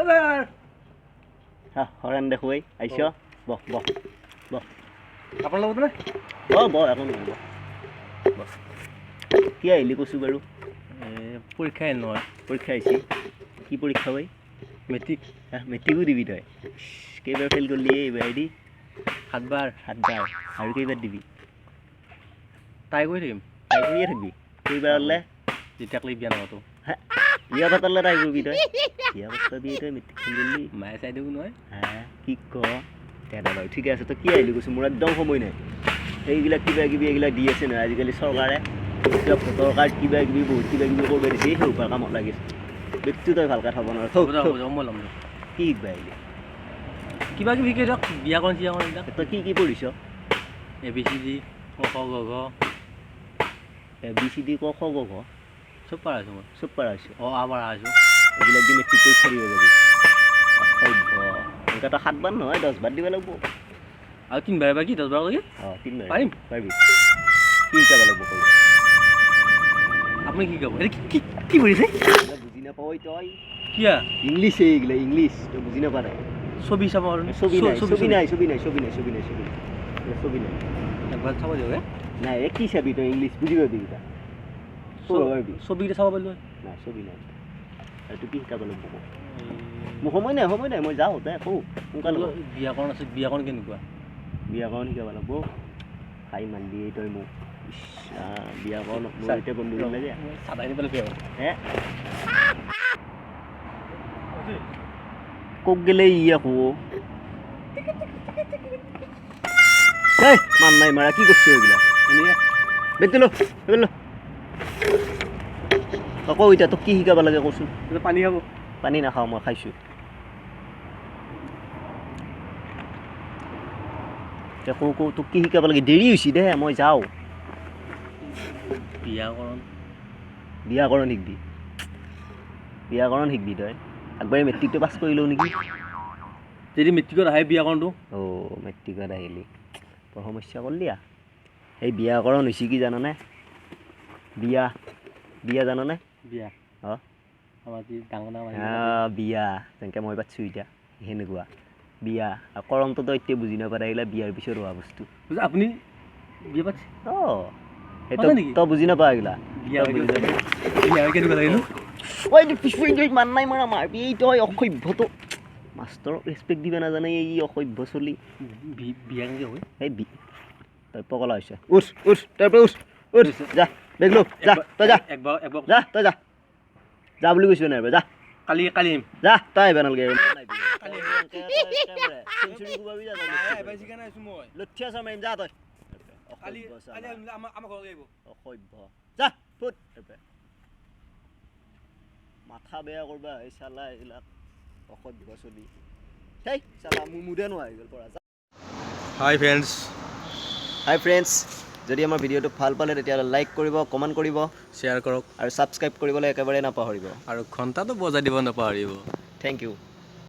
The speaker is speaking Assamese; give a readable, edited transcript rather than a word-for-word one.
ছাৰ। হা, হৰেণ দেখুৱাই আহিছ। বহ বহ বহ। আপোনাৰ লগত নে? অঁ, বহ, একো নহয়, বহ বহ। কি আহিলি কৈছোঁ বাৰু? পৰীক্ষা আহিল নহয়। পৰীক্ষা আহিছে? কি পৰীক্ষা ঐ? মেট্ৰিক। হা, মেট্ৰিকো দিবি তই? ইছ, কেইবাৰ ফেইল কৰিলি এইবাৰ দি? সাতবাৰ। সাতবাৰ। আৰু কেইবাৰ দিবি? ট্ৰাই কৰি থাকিম। ট্ৰাই কৰিয়ে থাকিবি? কেইবাৰ হ'লে? যেতিয়াকলৈ বিয়া নাপাতো। বিয়া পাতালে ট্ৰাই কৰিবি তই? বিয়া পাতাবি তই মেট্ৰিক ফেইল কৰিলি? মায়ে চাই দিব নহয়। হা, কি ক? দে দে, বাৰু ঠিকে আছে। তই কি আহিলি কৈছোঁ? মোৰ একদম সময় নাই। সেইবিলাক কিবা কিবি এইগিলাক দি আছে নহয় আজিকালি চৰকাৰে, কিবা ভোটৰ কাৰ্ড, কিবা কিবি, বহুত কিবা কিবি কৰিব দিছে, সেই সোপাৰ কামত লাগিছে। বেগটো তই ভালকৈ থ'ব নোৱাৰ। হ'ব দিয়ক, হ'ব দিয়ক, মই ল'ম দিয়ক। কি শিকবা আহিলি? কিবা কিবি শিকাই দিয়ক, ব্যাকৰণ চিয়াকৰণ এইবিলাক। তই কি কি পঢ়িছ? এ বি চি ডি, ক খ গ ঘ। এ বি চি ডি, ক খ গ ঘ? চব পাৰা হৈছোঁ মই। চব পাৰা হৈছ? অ আ পাৰা হৈছোঁ। এইবিলাক দি মেট্ৰিক পৰীক্ষা দিব যাবি? অসভ্য। এনেকৈ তই সাতবাৰ নহয়, 10 বাৰ দিব লাগিব। আৰু তিনিবাৰ বাকী, 10 বাৰ লাগি। অঁ, তিনিবাৰ। পাৰিম। পাৰিবি। কি শিকাব লাগিব কবি? আপুনি কি শিকাব? এইটো কি কি পঢ়িছে? এইবিলাক বুজি নাপাৱ তই। কিয়া? ইংলিছ, এইগিলা ইংলিছ তই বুজি নাপা নাই। ছবি চাব আৰু ছবি নাই, ছবি নাই, ছবি নাই, ছবি নাই, ছবি নাই, ছবি নাই, ছবি নাই। একবাৰ চাব দিয়ক হে। নাই, এই কি চাবি তই? ইংলিছ বুজি পাবি কিবা? পঢ়িব পাৰিবি? ছবিকেইটা চাব পাৰিলোঁ হয়। নাই, ছবি নাই। আৰু তোক কি শিকাব লাগিব ক? মোৰ সময় নাই, সময় নাই, মই যাওঁ। দে, কওঁ সোনকালে কওঁ। ব্যাকৰণ আছে, ব্যাকৰণ কেনেকুৱা? ব্যাকৰণ শিকাব লাগিব? খাই মাৰিলি তই মোক। ইছ ৰাম, ব্যাকৰণ মোৰ এতিয়া বন্ধু লাগে। চাদাই দি পেলাই বেয়া। হে, ক'ত গেলে ই আকৌ? হেই, মান নাই মাৰা, কি কৰছ এইগিলা? এনেই। বেগটো ল, বেগটো ল। আকৌ এতিয়া তোক কি শিকাব লাগে কচোন? পানী খাব। পানী নাখাওঁ, মই খাইছোঁ। এতিয়া কৌ কৌ, তোক কি শিকাব লাগে? দেৰি হৈছে দে, মই যাওঁ। ব্যাকৰণ। ব্যাকৰণ শিকবি? ব্যাকৰণ শিকবি তই? আগবাঢ়ি মেট্ৰিকটো পাছ কৰি লওঁ নেকি? যদি মেট্ৰিকত আহে ব্যাকৰণটো? অ' মেট্ৰিকত আহিলি বৰ সমস্যা কৰিলি। সেই ব্যাকৰণ হৈছে কি জাননে? বিয়া, বিয়া জাননে? বিয়া? অঁ। আমাৰ যি ডাঙৰ ডাঙৰ মানুহ। বিয়া যেনেকৈ মই পাতছোঁ এতিয়া, সেনেকুৱা বিয়া। আৰু কৰণটো তই এতিয়া বুজি নাপাৰে, এইগিলা বিয়াৰ পিছত হোৱা বস্তু। আপুনি বিয়া পাতিছে? অঁ, সেইটো। সঁচা নেকি? তই বুজি নাপা এইগিলা। বিয়া তই বুজি নাপা। বিয়া কেনেকুৱা লাগিলো? ঐ, পিছফালে মান নাই মাৰা, মাৰবি তই। অসভ্যটো, মাষ্টৰক ৰেচপেক্ট দিব নাজানে এই অসভ্য চলি। বিয়া কেনেকৈ হয়? এই বি তই পগলা হৈছে। উঠ উঠ, তাৰ পৰা উঠ উঠ, যা, বেগ ল, যা তই, যা। একবাৰ একবাৰ। যা তই, যা যা বুলি কৈছো নাই? যা। কালি কালি আহিম। যা তই, আহিব নালাগে। লঠিয়া চৰ মাৰিম, যা তই। অসভ্য চালা। অসভ্য, যা ফুট। মাথা বেয়া কৰবা এই চালা এইবিলাক অসভ্য চলি। সেই চালা মোৰ মুডে নোহোৱা হৈ গ'ল পৰা। হাই ফ্ৰেণ্ডছ। হাই ফ্ৰেণ্ডছ, যদি আমাৰ ভিডিঅ'টো ভাল পালে তেতিয়াহ'লে লাইক কৰিব, কমেণ্ট কৰিব, শ্বেয়াৰ কৰক আৰু ছাবস্ক্ৰাইব কৰিবলৈ একেবাৰে নাপাহৰিব। আৰু ঘণ্টাটো বজাই দিব নাপাহৰিব। Thank U.